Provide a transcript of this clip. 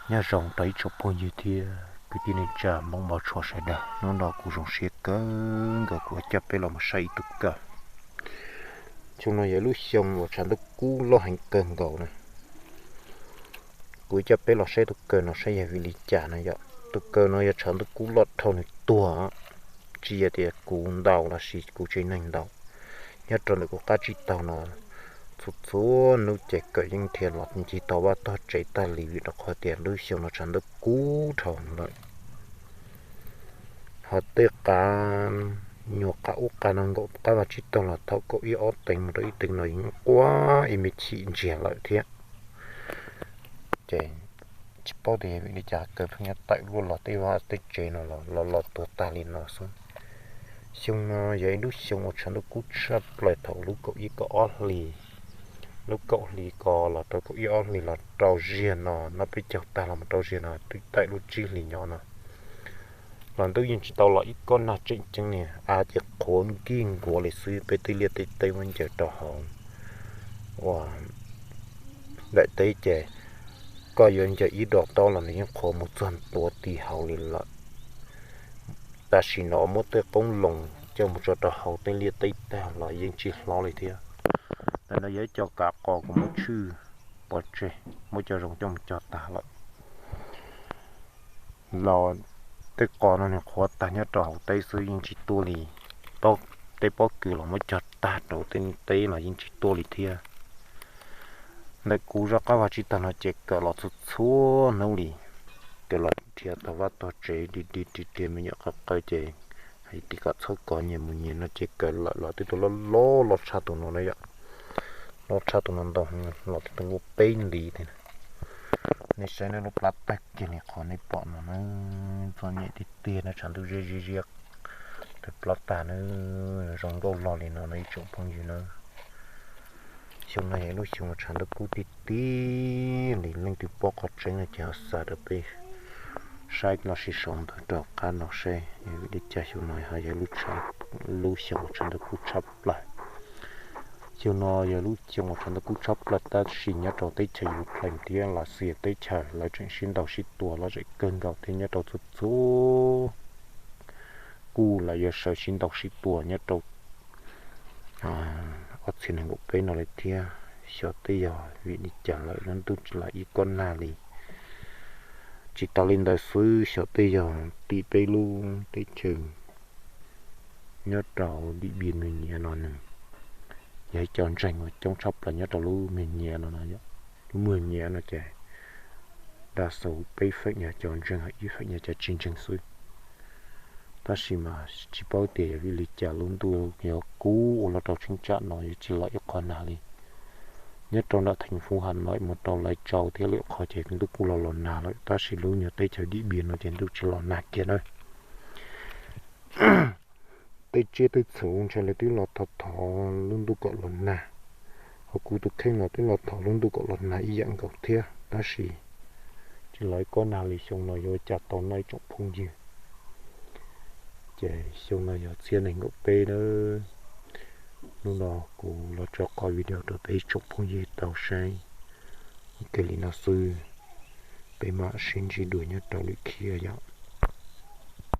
Nyob zoo rau ib tsoom phooj ywg thiab kwv tij neej tsa Hmoob npau suav sawv daws, hnub no kuv zoo siab kawg nkaus kuv coj peb los mus saib ib tug kawm. Xyoo no yog ib lub xyoo uas tshav ntuj kub loj heev kawg nkaus na. Kuv coj peb los saib tus kawm no saib yog vim li cas no yom. Tus kawm no yog tshav ntuj kub loj dhau nws tuag, tsis yog tias kuv ntaus los sis kuv tsev neeg ntaus. Nyob rau ntawm kuv qab tsib taug no, txhua txhua hnub ces kawm yeej nrhiav los ncig tau vaj tog tsev tag li vim rau qhov tias lub xyoo no tshav ntuj kub dhau lawm. Ho tej qav nyuag qav ub qav no nkaum qab vaj tsib taug los thaum kaum ib ob teev mus rau ib teev no yeej quaj ib me chim ntsiag lawm thiab. Ces tsis paub tias vim li cas kawm pheej nyob tawm luaj los tej vaj tej tsev no los los tuag tag li no xwb. Xyoo no yog ib lub xyoo uas tshav ntuj kub tshaj plaws thaum lub kaum ib kaum ob hlis, lub kaum hli ko los rau kaum ib ob hlis los rau ziag no, no peb caug tag los mus rau ziag no twb tawm lub tsib hlis nyob no los ntuj yeej tsis tau los ib kob nag tseem ceeb li, av ces qhuav nkig nkuav li xwb, peb tej liaj tej teb muab ncaws rau hauv ua daim teb ces koj yuav ncaws ib dos taub los nws yeej qhuav mus txog ntua ti hauv li lawm. Tam sim no muab tej qoob loo coj mus tso rau hauv tej liaj teb tag los yeej tsis hlob li thiab. Ntawm no yog ib co kav qos kuv muab tshwj pov tseg, muab cov zoo coj mus cog tag lawm. Los tej qos no nws qhuav tag nyob rau hauv teb xwb yeej tsis tuaj li. Tej pob kws los muab cog tag rau tej teb los yeej tsis tuaj li thiab. Ntawm kuv zaj qab vaj tsib taug no ces kawm los txhua txhua hnub li, kawm los nrhiav tau vaj tog tsev di di ri ri me nyuam qab qawv ces hais tias kom txhob kov nyias mus nyias no ces kawm lawm los twb tus loj loj loj tshaj tus no na yom. Loj tshaj tus no ntau, los twb tus loj peb ntiv thiab. Nej saib nej lub plab tag kiag li qhov nej pom no na, txom nyem tiag tiag na, tshav ntuj ziab ziab ziab tus plab tag na, zoo nkauj loj li no na ib tsoom phooj ywg na. Xyoo no yog ib lub xyoo tshav ntuj kub tiag tiag li, leej twg paub qhov tseeb no ces ho xa rau peb saib los sis sau ntawv rau qab no seb vim li cas xyoo no ho yog lub xyoo tshav ntuj kub tshaj plaws. Xyoo no yog lub xyoo tshav ntuj kub tshaj plaws tab sis nyob rau teb chaws Ukraine thiab Lav Xias teb chaws lawv tseem sib ntaus sib tua lom zem kawg nkaus thiab nyob rau txhua txhua kuj lawv yuav sawv sib ntaus sib tua nyob rau ob txhiab nees nkaum peb no li thiab. Xyov tej yog vim li cas lawm lub ntuj tsis los ib kob nag li. Tsis tas li ntawd xwb xyov tej yog tim peb lub teb chaws nyob rau Dim Npias Mws Nyiav no nws yog ib co ntseeg uas coob tshaj plaws nyob rau lub Mws Nyiav no, lub Mws Nyiav no ces dab xaus peb feem yog cov ntseeg, ib feem yog cov tsis ntseeg xwb. Tab sis mas tsis paub tias yog vim li cas lub ntuj yuav kub ua los rau cheeb tsam no yuav tsis los ib qho nag li. Nyob rau nram theem fuv Has Noim mus rau Lais Tsau thiab lwm qhov ces ntuj kuj los los nag lawm, tab sis lub nyuag teb chaws Dim Npias no ces ntuj tsis los nag kiag na. Tej tsiaj tej txhu ntshai lawv twb los thov thov lub ntuj kom los nag, ho kuv tus kheej los twb los thov lub ntuj kom los nag ib yam nkaus thiab, tab sis tsis los ib kob nag li. Xyoo no yuav ua cas tau no ib tsoom phooj ywg. Ces xyoo no yog txhiab nees nkaum peb na. Hnub no kuv los tso qhov video rau peb ib tsoom phooj ywg tau saib ua ke li no xwb. Peb mam sib ntsib dua nyob rau lwm khiv yom.